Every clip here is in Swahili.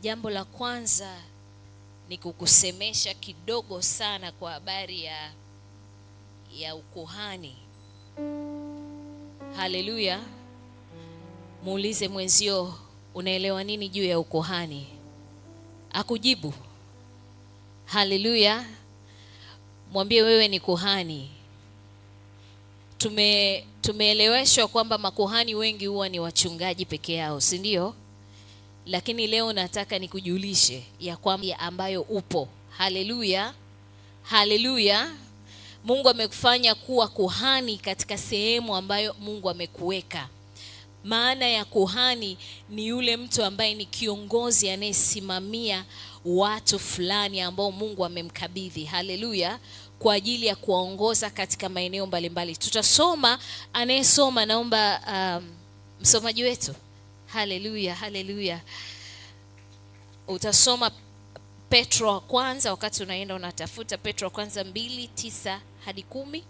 Jambo la kwanza ni kukusemesha kidogo sana kwa habari ya ukuhani. Haleluya. Muulize mwenzio, unaelewa nini juu ya ukuhani? Akujibu. Haleluya. Mwambie wewe ni kuhani. Tumeeleweshwa kwamba makuhani wengi huwa ni wachungaji peke yao, si ndio? Lakini leo nataka nikujulishe ya kwamba ambayo upo. Haleluya. Haleluya. Mungu amekufanya kuwa kuhani katika sehemu ambayo Mungu amekuweka. Maana ya kuhani ni yule mtu ambaye ni kiongozi anayesimamia watu fulani ambao Mungu amemkabidhi. Haleluya. Kwa ajili ya kuwaongoza katika maeneo mbalimbali. Tutasoma, anayesoma naomba msomaji wetu. Haleluya, haleluya. Utasoma Petro wa kwanza, wakati unaenda unatafuta Petro wa kwanza 2:9 hadi 10.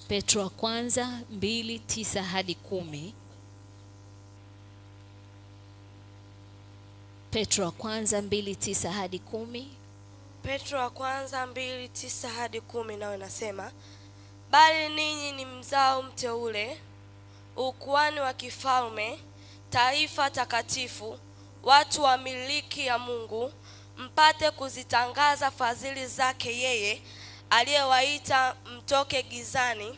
Petro wa kwanza 2:9 hadi 10. Petro wa kwanza 2:9 hadi 10. Petro wa kwanza 2:9 hadi 10, nao inasema, bali ninyi ni mzao mteule, ukuhani wa kifalme, taifa takatifu, watu wa miliki ya Mungu, mpate kuzitangaza fadhili zake yeye aliyewaita mtoke gizani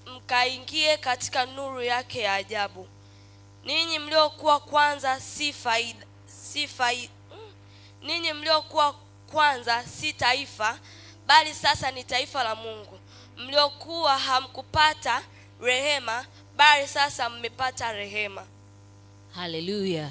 mkaingie katika nuru yake ya ajabu. Ninyi mliokuwa kwanza si faida, si fai, ninyi mliokuwa kwanza si taifa, bali sasa ni taifa la Mungu. Mliokuwa hamkupata rehema, bali sasa mmepata rehema. Haleluya.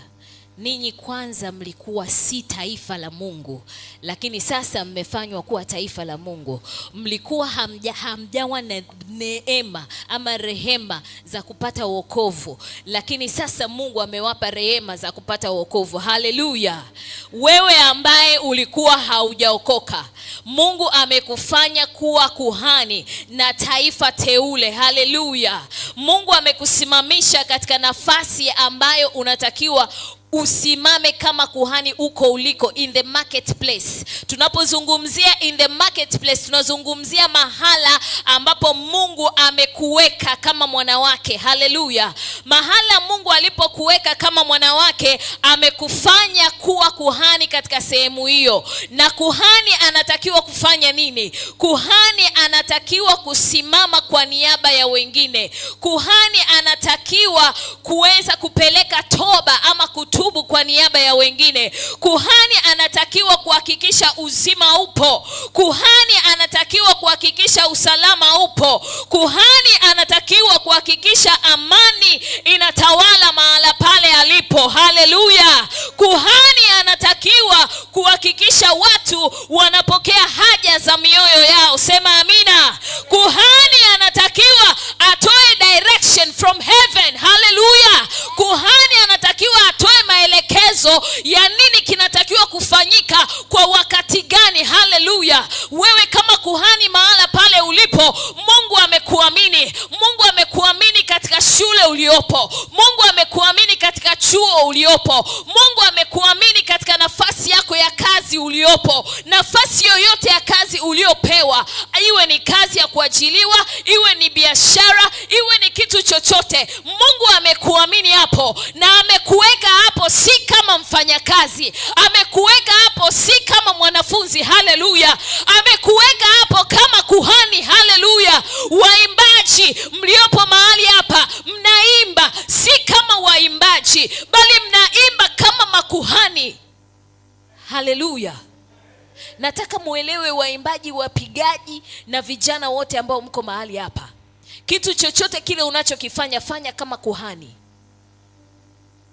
Ninyi kwanza mlikuwa si taifa la Mungu, lakini sasa mmefanywa kuwa taifa la Mungu. Mlikuwa hamjawa na neema ama rehema za kupata wokovu, lakini sasa Mungu amewapa rehema za kupata wokovu. Haleluya. Wewe ambaye ulikuwa haujaokoka, Mungu amekufanya kuwa kuhani na taifa teule. Haleluya. Mungu amekusimamisha katika nafasi ambayo unatakiwa usimame kama kuhani uko uliko, in the marketplace. Tunapozungumzia in the marketplace, tunazungumzia mahala ambapo Mungu amekuweka kama mwanawake. Haleluya. Mahala Mungu alipokuweka kama mwanawake, amekufanya kuwa kuhani katika sehemu hiyo. Na kuhani anatakiwa kufanya nini? Kuhani anatakiwa kusimama kwa niaba ya wengine. Kuhani anatakiwa kuweza kupeleka toba ama kutubu kwa niaba ya wengine. Kuhani anatakiwa kuhakikisha uzima upo. Kuhani anatakiwa kuhakikisha usalama upo. Kuhani anatakiwa kuhakikisha amani inatawala mahala pale alipo. Haleluya. Kuhani anatakiwa kuhakikisha watu wanapokea haja za mioyo yao. Sema amina. Kuhani anatakiwa atoe direction from heaven. Haleluya. Kuhani anatakiwa atoe maelekezo ya nini kinatakiwa kufanyika kwa wakati gani. Haleluya. Wewe kama kuhani mahala pale ulipo, Mungu amekuamini. Mungu amekuamini katika shule uliopo. Mungu amekuamini katika chuo uliopo. Mungu amekuamini katika nafasi yako ya kazi uliopo. Nafasi yoyote ya kazi uliopewa, iwe ni kazi ya kuajiliwa, iwe ni biashara, iwe ni kitu chochote, Mungu amekuamini hapo na amekuweka hapo si kama mfanyakazi, amekuweka hapo si kama mwanafunzi. Haleluya. Amekuweka hapo kama kuhani. Haleluya. Waimbaji mliopo mahali hapa, mnaimba si kama waimbaji, bali mnaimba kama makuhani. Haleluya. Nataka muelewe waimbaji, wapigaji na vijana wote ambao mko mahali hapa. Kitu chochote kile unachokifanya, fanya kama kuhani.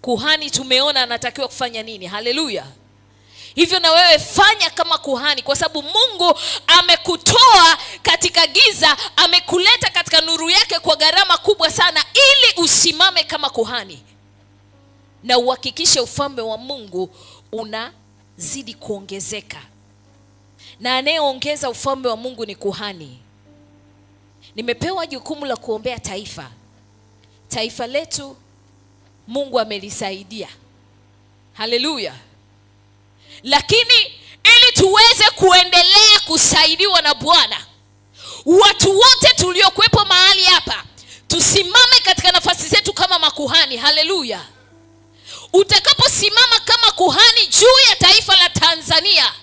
Kuhani tumeona anatakiwa kufanya nini. Haleluya. Hivyo na wewe fanya kama kuhani, kwa sababu Mungu amekutoa katika giza, amekuleta katika nuru yake kwa gharama kubwa sana, ili usimame kama kuhani na uhakikishe ufalme wa Mungu unazidi kuongezeka. Na anayeongeza ufalme wa Mungu ni kuhani. Nimepewa jukumu la kuombea taifa. Taifa letu Mungu amelisaidia. Haleluya. Lakini ili tuweze kuendelea kusaidiwa na Bwana, watu wote tuliokuwepo mahali hapa tusimame katika nafasi zetu kama makuhani. Haleluya. Utakaposimama kama kuhani juu ya taifa la Tanzania,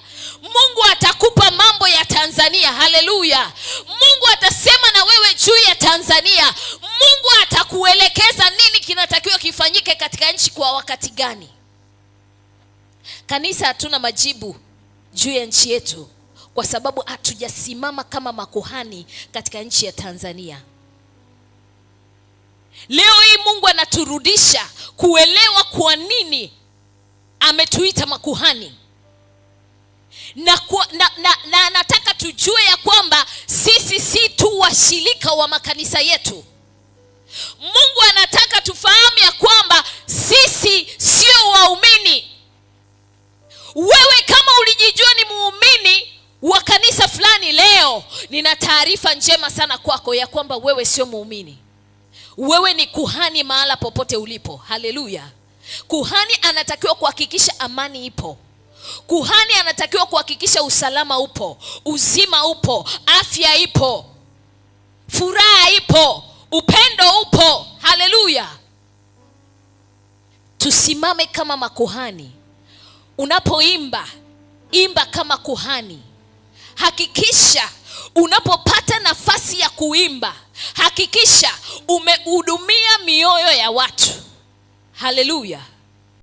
Mungu atakupa mambo ya Tanzania. Haleluya. Mungu atasema na wewe juu ya Tanzania. Mungu atakuelekeza nini kinatakiwa kifanyike katika nchi kwa wakati gani. Kanisa, hatuna majibu juu ya nchi yetu kwa sababu hatujasimama kama makuhani katika nchi ya Tanzania. Leo hii Mungu anaturudisha kuelewa kwa nini ametuita makuhani. Na anataka tujue ya kwamba sisi si tu washirika wa makanisa yetu. Mungu anataka tufahamu ya kwamba sisi sio waumini. Wewe kama ulijijua ni muumini wa kanisa fulani, leo nina taarifa njema sana kwako ya kwamba wewe sio muumini. Wewe ni kuhani mahala popote ulipo. Haleluya. Kuhani anatakiwa kuhakikisha amani ipo. Kuhani anatakiwa kuhakikisha usalama upo, uzima upo, afya ipo, furaha ipo, upendo upo. Haleluya. Tusimame kama makuhani. Unapoimba, imba kama kuhani. Hakikisha unapopata nafasi ya kuimba, hakikisha umehudumia mioyo ya watu. Haleluya.